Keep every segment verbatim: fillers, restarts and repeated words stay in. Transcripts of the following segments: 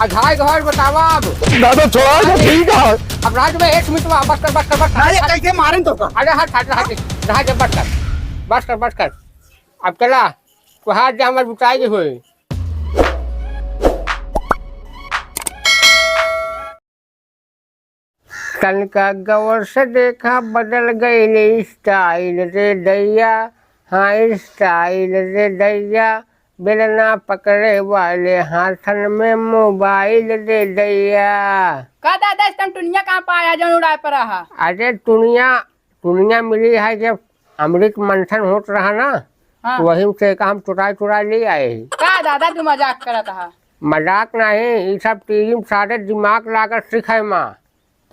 अढ़ाई घर बतावा अब। दादा, छोड़ा दे, ठीक है। अब राज में एक मिनट में बस कर, बस कर, बस कर। अरे, कैसे मारें तो का? अरे, हट, हट, हट, हट, बस कर, बस कर, बस कर। अब चला, तोहार जे हमर बुताई होई। तनका गौर से देखा, बदल गइल style रे दैया, हाँ, style रे दैया, बेलना पकड़े वाले हाथन में mobile रे दैया। का दादा, इस टाइम टुनिया कहाँ पाया जौन उड़ाए पर रहा? अरे टुनिया, टुनिया मिली है जब अमृत मंथन होत रहा ना, हाँ। तो वही से का हम चुराई चुराई ले आए ही। का दादा, तू मजाक करत हा? मजाक नहीं, ई सब टीवी में सारे दिमाग लागत सिखाए माँ।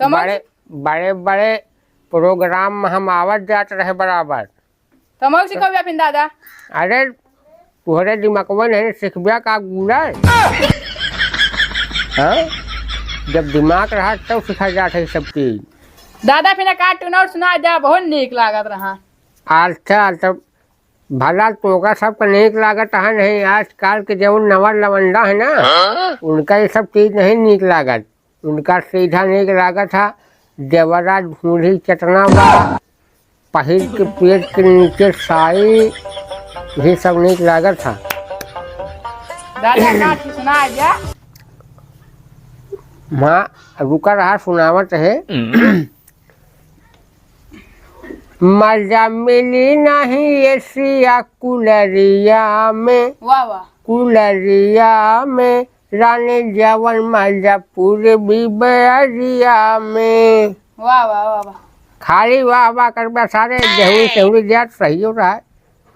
तमन बड़े, बड़े, बड़े program में हम आवत जात रहे बराबर। तमहू सिखौबे फिन दादा? अरे, तोहरे दिमागवा नहीं, सिखब्या का गूलर? हाँ? जब दिमाग रहा तब सिखा जात है सब चीज। दादा, फिन का टुनौर सुना जा, बहुत नीक लागत रहा। अच्छा, तब भला तोका सबका नीक लागत है नहीं, आजकल के जौन नवा लवंडा है ना, हाँ? उनका ये सब चीज नहीं नीक लागत। उनका सीधा नीक लागत है देवरा ढूंढी चटना बा, पहिर के पेट के नीचे साई, यही सब नीक लागत है। दादा का सुना जा। माँ रुका रहा, सुनावत है। मजा मिली नहीं एसिया कुलरिया में, वाह, वाह। कुलरिया में, रानी जवन मजा पूरे बिबरिया में। वाह, वाह, वाह, वाह। खाली वाह, वाह करबा सारे, देहुरी सेहुरी जात सही हो रहा है।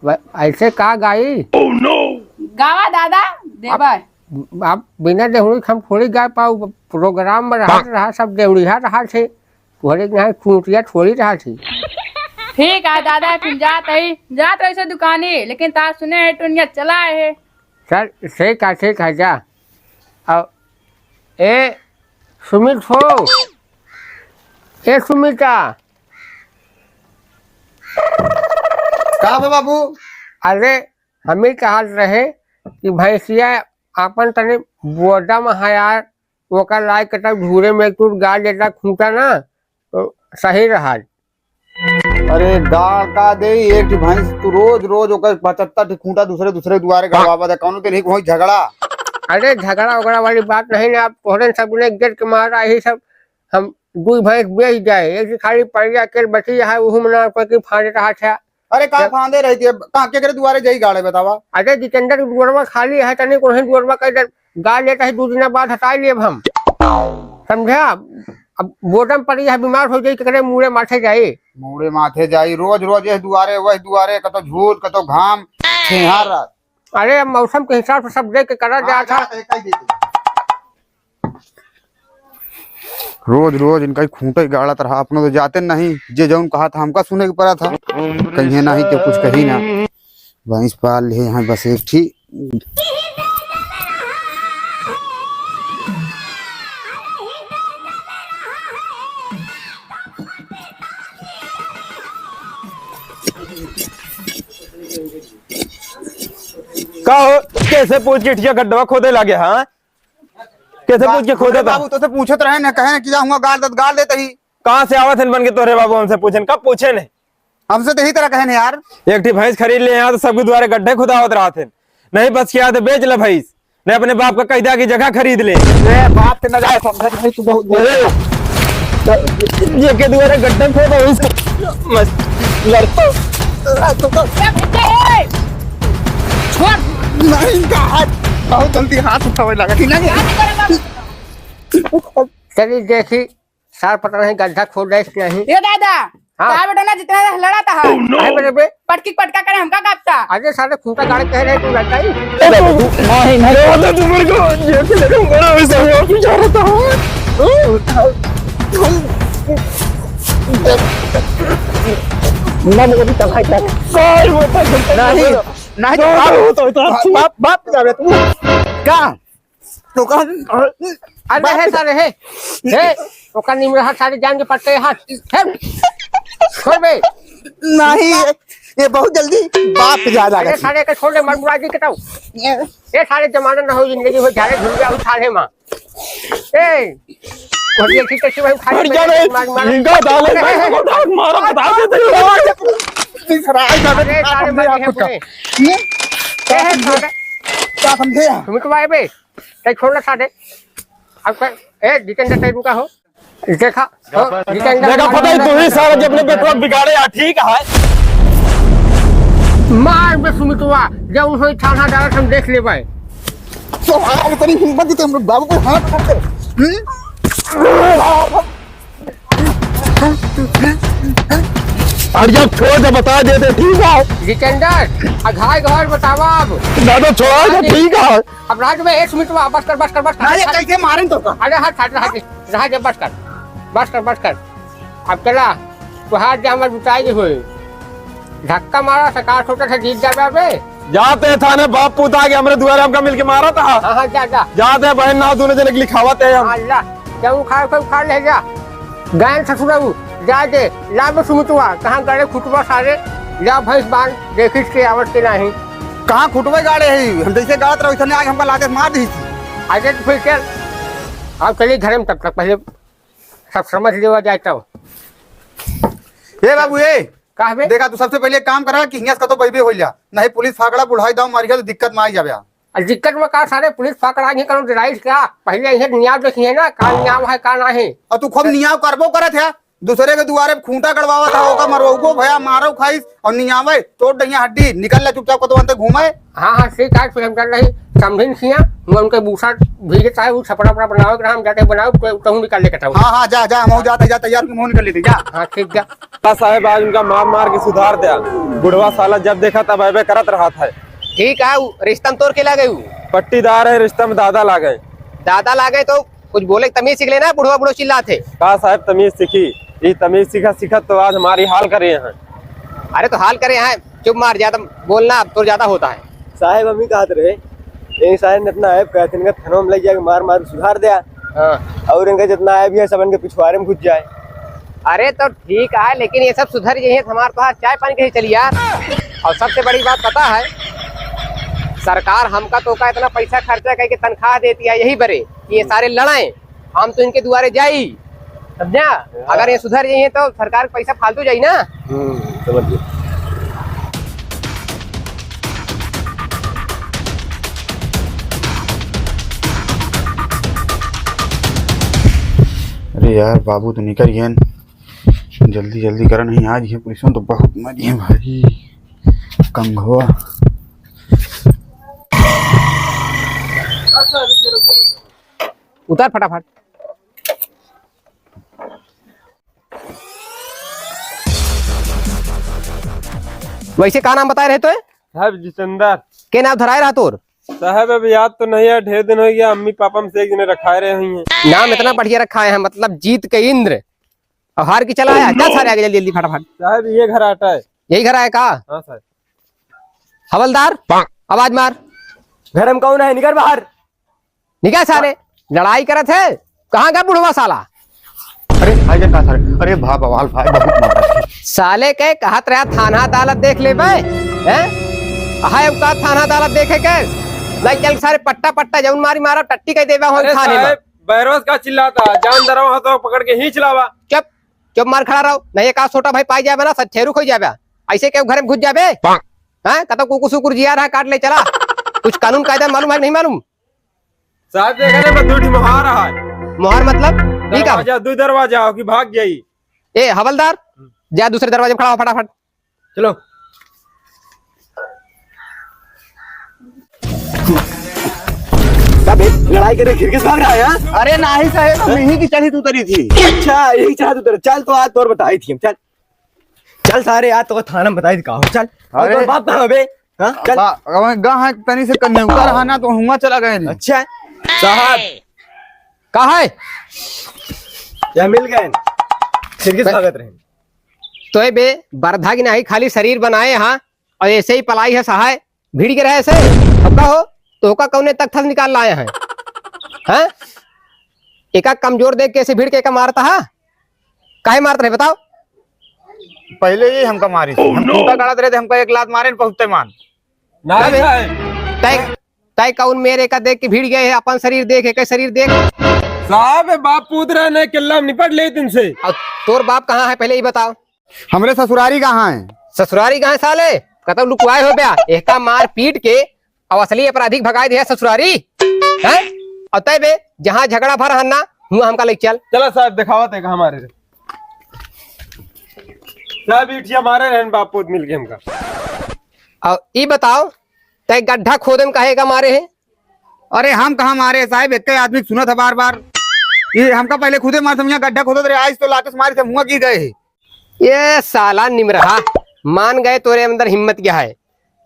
व-, ऐसे का गाई? गावा दादा, देवर। अब, अब बिना देहुरी के हम थोड़ी गा पाऊ, program में रहत रहा, सब देहुरिया रहा थे। तोहरे के यहाँ चूतिया थोड़ी रहा थी। ठीक है दादा, फिर जात रही, जात रही से दुकानी, लेकिन तार सुने है टुनिया चला है। चल, ठीक है, ठीक है, जा। अब, ए, सुमित हो, ए, सुमिता। का बा बाबू? अरे, हम ही कहत रहे कि भैंसिया आपन तनी बोदम है यार, ओकर लायक के तब घूरे में एक टूट गाड़ देता खूंटा ना, तो सही रहा। अरे गाड़ का दे, एक ठे भैंस तू रोज रोज ओकर पचहत्तर ठे खूंटा दूसरे दूसरे दुआरे गड़वावा दे, कौनो दिन ही कोई झगड़ा। अरे झगड़ा ओगड़ा वाली बात नहीं ना, आप तोहरे सब गुने गिर के मारा, यही सब हम दुई भैंस बेच जाए, एक ठे खाली परिया के बची है, उहू में ना कोई की फांदे रहा था। अरे का जब फांदे रही थी, अब कहाँ केकरे दुआरे जाई गाड़े बतावा? अरे जितेंद्र के दुआरवा खाली है, तनी कोहे दुआरवा कह दे, गाड़ लेता है, दो दिन बाद हटाई लेब हम। समझा? अब बोदम पड़ी है, बीमार हो जाई, केकरे मूड़े माथे जाई। मूड़े माथे जाई, रोज रोज यह दुआरे, वह दुआरे, कतो झूठ, कतो घाम, छेहार रात। अरे अब मौसम के हिसाब से सब देख के करा हाँ, जात है। जा, एक ही दे दे। रोज रोज इनका ही खूंटे गाड़त रहा, अपनो तो जाते नहीं, जे जौन कहा था हमका सुने के पड़ा था, कहिए नहीं तो कुछ कही ना। भैंस पाल लिए हैं बस एक ठी। का हो, कैसे पूछ के ठिया गड्ढवा खोदे लागे, हाँ? कैसे बा-, पूछ के खोदे बा-, बाबू, तोसे पूछत रहे न, कहे न कि जा हुआ गाड़ देत, गाड़ देत ही। कहाँ से आवत हन बन के तोहरे बाबू हमसे पूछन? कब पूछे ने? हमसे तो यही तरह कहे न यार। एक ठी भैंस खरीद ले यहाँ तो सबके दुआरे गड्ढे खुदावत रहत हन। नहीं बस किया तो बेच ले भैंस, नहीं अपने बाप का कह दिया कि जगह खरीद ले। ए, बाप के न जाए समझे भाई, तू बहुत बोल। अरे, ये के दुआरे गड्ढे खोदा हो इसको। मस्त लड़को। ए, भैया, ए! छोड़। नहीं, इनका हाथ बहुत जल्दी हाथ उठावे लगा कि नहीं? हाथ उठावे लगा। चलिए देखी, सार पता नहीं गड्ढा खोद रहे कि नहीं। ए दादा, हाँ। तार बेटा ना जितना लड़ा था। Oh, no! अरे बेटे बे। पटकी पटका करे हमका काटता। अरे सारे खूंटा गाड़ कह रहे तू लड़ता ही। नहीं, नहीं। अरे तू मेरे को जेल से लेकर बड़ा वैसा हुआ, तू जा रहा था। ना मेरे को तबाह कर। नहीं, नहीं, तो बाप, बाप, बाप जा रहे तू। का? तो कहा, अरे बाप हे सारे, हे, हे, ओकर निमरा हाथ सारे जान के पटके हाथ, हे, छोड़ बे। नहीं, ये, ये बहुत जल्दी बाप जा रहा अरे है। सारे के छोड़ दे, मर मुराजी के ताऊ। ये सारे जमाना ना हो, जिंदगी हो, झारे झुल गया, उठा ले माँ। ए, और ये ठीक से भाई, उठा हट जा बे, मार, मार। इनका डाले, ए, ए, ए, मारो, बता दे, दे। अरे, सारे मर गए पूरे। हम्म? ए, सारे। क्या समझे आप? तुम तो भाई बे, तै छोड़ ना सारे। अब कर, ए, जितेंद्र, तै रुका हो। देखा, हो, जितेंद्र। देखा, पता ही तू ही सारा जब अपने बेटवा बिगाड़े यार, ठीक है। मार बे सुमितवा, जब उसे थाना डाला, हम देख ले भाई। तो आप इतनी हिम्मत दी तो हम लोग बाबू पे हाथ उठाते। हम्म? अरे जब छोड़ दे, बता दे दे, ठीक है। जितेंद्र, आ घाय घाय बतावा अब। दादा छोड़ा दे, ठीक है। अब राज में एक मिनट में बस कर, बस कर, बस कर। अरे कैसे मारें तो का? अरे हट, हट, हट, रहा दे, बस कर, बस कर, बस कर। अब चला, तोहार जे हमर जुटाई होई। धक्का मारा, सकार छोटा सा जीत जाबे अबे। जाते हैं थाने, बाप पूत आगे हमरे दुआरे हमका मिलके मारा था। हाँ, हाँ, जा, जा। जाते हैं बहन, नाव दोनों जने के लिखावत है हम। हाँ, ला, जब उखाड़ के उखाड़ ले जा। गैन ससुरऊ, जा दे, ला बे सुमितवा, कहाँ गड़े खुटवा सारे, जा भैंस बांध, देखिस के आवत के नाही। कहाँ खुटवे गाड़े है, हम जैसे गाड़त रहो, इसने आगे हमका लाते मार दी थी। अरे तो फिर चल, अब चलिए घर में, तब तक पहले सब समझ लेवा जाए तो। ए बाबू, ए, का हबे? देखा, तू सबसे पहले एक काम करा कि हियां से कतो बैबे हो जा, नहीं पुलिस फाकड़ा बुढ़ाई दाव मारिया तो दिक्कत में आई जाबे। आ दिक्कत में का सारे पुलिस फाकड़ा नहीं करो, डराइस का? पहले इहे नियाव देखिए ना, का नियाव है, का नाही। और तू खूब नियाव करबो करत है, दूसरे के दुआरे खूंटा गड़वावत है, ओका मरवाओ को भया, मारो खाइस और नियावे, तोड़ दहिया हड्डी, निकल ले चुपचाप कतो अंते घूमे। हाँ, हाँ, ठीक है, फिर हम चल रही, समझिन सिया, मैं उनके बूसा भीजता है, वो छपड़ा वपड़ा बनावे के रहा, हम जाते बनाओ, तो कहूँ निकाल लेके था। हाँ, हाँ, जा, जा, हम जाते, जा, तैयार के मुँह निकल लेते, जा। हाँ, ठीक, जा। साहेब, आज उनका मार मार के सुधार दिया। बुढ़वा साला जब देखा तब ऐबे करत रहत है। ठीक है, उ रिश्ता में तोर के लागे उ? पट्टीदार है, रिश्ता में दादा लागे। दादा लागे तो कुछ बोले, तमीज सीख लेना, बुढ़वा बुढ़वा चिल्लात है। का साहेब तमीज सीखी? ई तमीज सीखा सीखत तो आज हमारी हाल करे हैं। अरे तो हाल करे हैं, चुप मार, ज्यादा बोलना अब तो ज्यादा होता है। साहेब हम ही कहत रहे, यही साहेब ने इतना ऐब कहते इनका थनवा में लग जाके मार मार सुधार दिया। हाँ। और इनका जितना ऐब है सब इनके पिछवारे में घुस जाए। अरे तो ठीक है, लेकिन ये सब सुधर जाइए तो हमार तो चाय पानी कहीं चली यार। और सबसे बड़ी बात पता है, सरकार हमका तो का इतना पैसा खर्चा करके तनख्वाह देती है यही बरे कि ये सारे लड़ाएं, हम तो इनके दुआरे जाई, समझा? हाँ। अगर ये सुधर जाइए तो सरकार का पैसा फालतू जाई ना। हम्म, समझ गया। अरे यार, बाबू तो निकल गए। जल्दी जल्दी करा, नहीं आज ये पुलिसों तो बहुत मारी है भाई। कंघवा। उतार फटाफट। वैसे का नाम बताए रहे तो है? साहब जितेंद्र। के नाम धराए रहा तोर? साहब अब याद तो नहीं है, ढेर दिन हो गया, अम्मी पापा में से एक जने रखाए रहे हुई हैं। नाम इतना बढ़िया रखा है, मतलब जीत के इंद्र। और हार की चला आया, चल सारे आगे जल्दी जल्दी फटाफट। साहब ये घर आटा है। यही घर आया का? हाँ साहब। हवलदार, आवाज मार। घर में कौन है? निकल बाहर। निकल सारे, लड़ाई करत है। कहाँ गया बुढ़वा साला? अरे भाई जान का सारे, अरे भा बवाल भाई बहुत मारा। साले के कहत रहा थाना अदालत देख लेबे, हैं? हाय अब का थाना अदालत देखे के? नहीं चल सारे पट्टा पट्टा जौन मारी मारा टट्टी कह देबा हो अरे थाने में। साहब, बैरोज का चिल्लाता, जान दरवा हो तो पकड़ के ही चलावा। चुप, चुप मार खड़ा रहो, नहीं एक आध छोटा भाई पाई जाबे ना, सब छेरू खोई जाबे। ऐसे केहू घर में घुस जाबे? हाँ, कतो कुकुर सुकुर जिया रहा, काट ले चला। कुछ कानून कायदा मालूम है कि नहीं मालूम? साहब देख रहे, मैं दो ठी मोहार है। मोहार मतलब? ई का? दरवाजा, दो दरवाजा हो कि भाग जाई। ए हवलदार, जा दूसरे दरवाजे में खड़ा हो फटाफट। चलो। क्या बे, लड़ाई करे खिड़की से भाग रहा है, हाँ? अरे नाही साहेब, हम यहीं की चढ़ी उतरी थी। अच्छा, यही चढ़ी उतरी। चल तो आज तोर बताई थी हम, चल। चल सारे, आज तो थाना में बताई थी का हो, चल। और अरे। तोर बाप कहाँ बे? हाँ, चल। बा-, अब गा है तनी से कन्या उतर रहा ना, तो हुआ चला गए नहीं। अच्छा, साहब। का है? या मिल गए। खिड़की से भागत रहे। तो ए बे, बरधा की नाही, खाली शरीर बनाए हाँ, और ऐसे ही पलाई है सहाय, भिड़ के रहे ऐसे। अब का हो, तो का कौने तख्ता से निकाल लाए हैं? हैं? एका कमजोर देख के ऐसे भिड़ के एका मारता है? काहे मारत रहे बताओ? पहले ही हमका मारी। हम खूंटा गाड़त रहे थे, हमका एक लात मारे न पहुँचते मान। ना तै तय कौन मेरे का देख के भिड़ गए है, अपन शरीर देख, एके शरीर देख। साहब, बाप पूत रहे नहीं, किल्ला में निपट ले इनसे। और तोर बाप कहाँ है, पहले ही बताओ। हमरे ससुरारी कहाँ है? ससुरारी कहाँ है साले? कतौ लुकवाए हो बया? एका मार पीट के और असली अपराधी के भगाए दिया ससुरारी, हैं? और तय बे, जहाँ झगड़ा भर हन ना, हुआ हमका लेके चल। चला साहब, दिखावत है कहाँ मारे रहे। साहब, ईंटिया मारे रहन बाप पूत मिल के हमका। और ई बताओ, तय गड्ढा खोदे में काहे का मारे है? अरे हम कहाँ मारे है साहब, एक आदमी सुनत है बार बार। ये हमका पहले खुदे मार समझा, गड्ढा खोदत रहे, आज तो लात से मारी से मुँह गिर गए है। ये साला निमरहा, मान गए तोरे अंदर हिम्मत क्या है?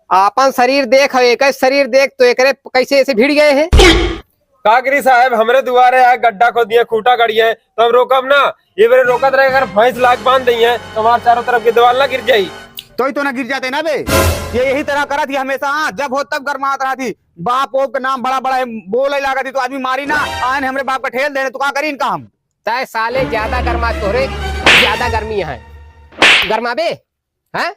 आपन शरीर देख, और एकर शरीर देख, तो एकरे कैसे ऐसे भिड़ गए हैं? का करी साहब, हमरे दुआरे आए, गड्ढा खोद दिए, खूंटा गड़िए, तो हम रोकब ना। ये बेरे रोकत रहे, अगर भैंस लाग बांध दइए, तो हमारे चारों तरफ के दीवार ना गिर जाई। तो ही तो ना गिर जाते ना बे, ये यही तरह करत ही हमेशा, हाँ, जब हो तब गरमात रहत ही। बाप ओप के नाम बड़ा बड़ा है, बोले लागत ही तो आदमी मारी ना, आए ने हमरे बाप का ठेल देने, तो का करी इनका हम? तय साले ज्यादा गरमा तोहरे, ज्यादा गर्मी है। गरमाबे? हैं?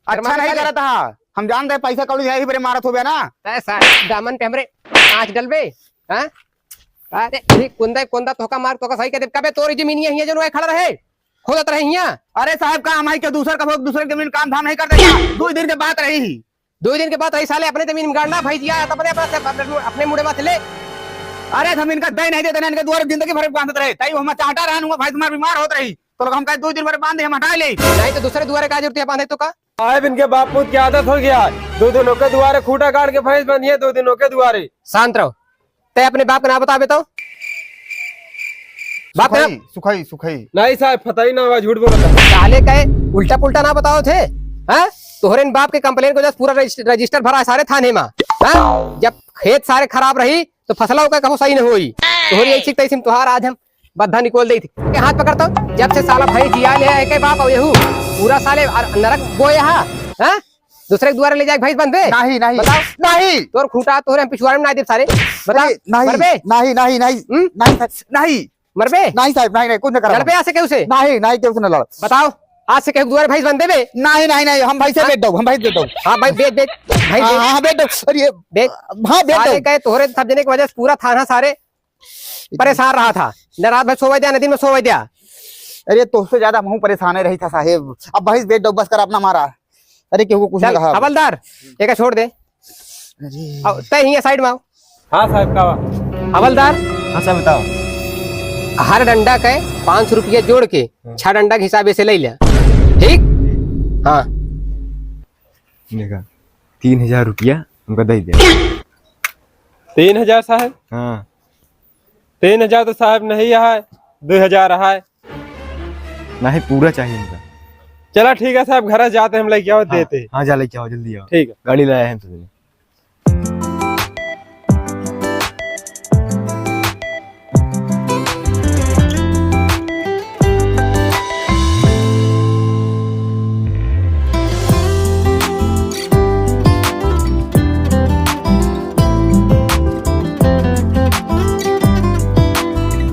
अच्छा गरमाबे नहीं साले? करत हा। हम जानत है पैसा कौड़ी है, यही बरे मारत होबे ना। तय साले दामन पे हमरे आँच डलबे? हैं? अरे, ठीक, कुंदा, कुंदा तोहका मार, तोहका सही कर देब। कबे तोरी जमीन ये हियाँ जो खड़ा रहे, खोदत रहे हियाँ। अरे साहब, का हम है के दूसर का, दूसरे के जमीन काम धाम नहीं कर देता? दो दिन के बात रही ही। दो दिन के बाद रही साले अपने जमीन में गाड़ना, भैंसिया तो अपने, अपने, अपने, अपने मुड़े में से ले। अरे हम इनका दे नहीं देते ना, इनके दुआरे जिंदगी भर बांधत रहे, ताई हम चाहता रहन हुआ, भैंस हमार बीमार होत रही, तो लोग हम कहे दो दिन भर बांध दे, हम हटा ले। नहीं तो दूसरे दुआरे का जरूरत है बांधे तो का? साहब, इनके बाप पूत की आदत हो गया है, दो दिनों के दुआरे खूंटा गाड़ के भैंस बांधी है, दो दिनों के दुआरे। शांत रहो, तय अपने बाप का नाम बतावे तो। बाप का नाम सुखई, सुखई, सुखई। नहीं साहब, पता ही ना हुआ, झूठ बोलत है। साले कहे उल्टा पुल्टा ना बताओ थे, हाँ? तोहरे न बाप के complain को जस पूरा रजिस्ट-, रजिस्टर भरा है सारे थाने में, हाँ? जब खेत सारे खराब रही तो फसला ओकर कबो सही न होई। तोहरी ऐसी तैसी में तोहार आज हम बद्धा निकोल देई थी। के हाथ पकड़तो, जब से साला भैंस जिया ले है के बाप और यहू पूरा साले अर-, नरक बोए हा, हाँ? दूसरे के दुआरे ले जाके भैंस बंधबे? नहीं, नहीं। बताओ। नहीं। तोर खूंटा तोहरे हम पिछुआरे में ना देब सारे। बताओ। अरे, नहीं, मरबे? नहीं, नहीं, नहीं। हम्म? नहीं, नहीं। मरबे? नहीं साहब, नहीं, नहीं, कुछ ना करा। लड़बे आज से केहू से? नहीं, नहीं, केहू से ना लड़। बताओ, आज से केहू के दुआरे भैंस बंध देबे? नहीं, नहीं, नहीं, हम भैंसे हाँ? बेच दो, हम भैंस बेच दो। हाँ भाई, बेच, बेच, भैंस हाँ, बेच। हाँ, हाँ, बेच दो। अरे, बेच। हाँ, बेच साले दो। कहे तोहरे सब जने की वजह से पूरा थाना सारे परेशान रहा था। न रात भर सोवे दिया, न दिन में सोवे दिया। अरे, तोहसे ज्यादा हमहू परेशान रही था साहेब। अब भैंस बेच दो, बस कर अपना मारा। अरे, केहू को कुछ ना चल, कहा। हवलदार, एका छोड़ दे। अरे। अब तय हियाँ side में आओ। हाँ साहब, का बा? हवलदार। हाँ साहब, बताओ। हर डंडा के पाँच सौ रुपया जोड़ के हाँ। छह डंडा के हिसाब से ले ले। ठीक? हाँ। देखा, तीन हजार रुपया हमका दे दे। तीन हजार साहब? हाँ। तीन हजार तो साहब नहीं है, दो हजार है। नहीं, पूरा चाहिए हमका। चला ठीक है साहब, घर जाते हम लेके आओ, हाँ, देते। हाँ, जा लेके आओ, जल्दी आओ। ठीक है। गाड़ी लाया है हम तुझे।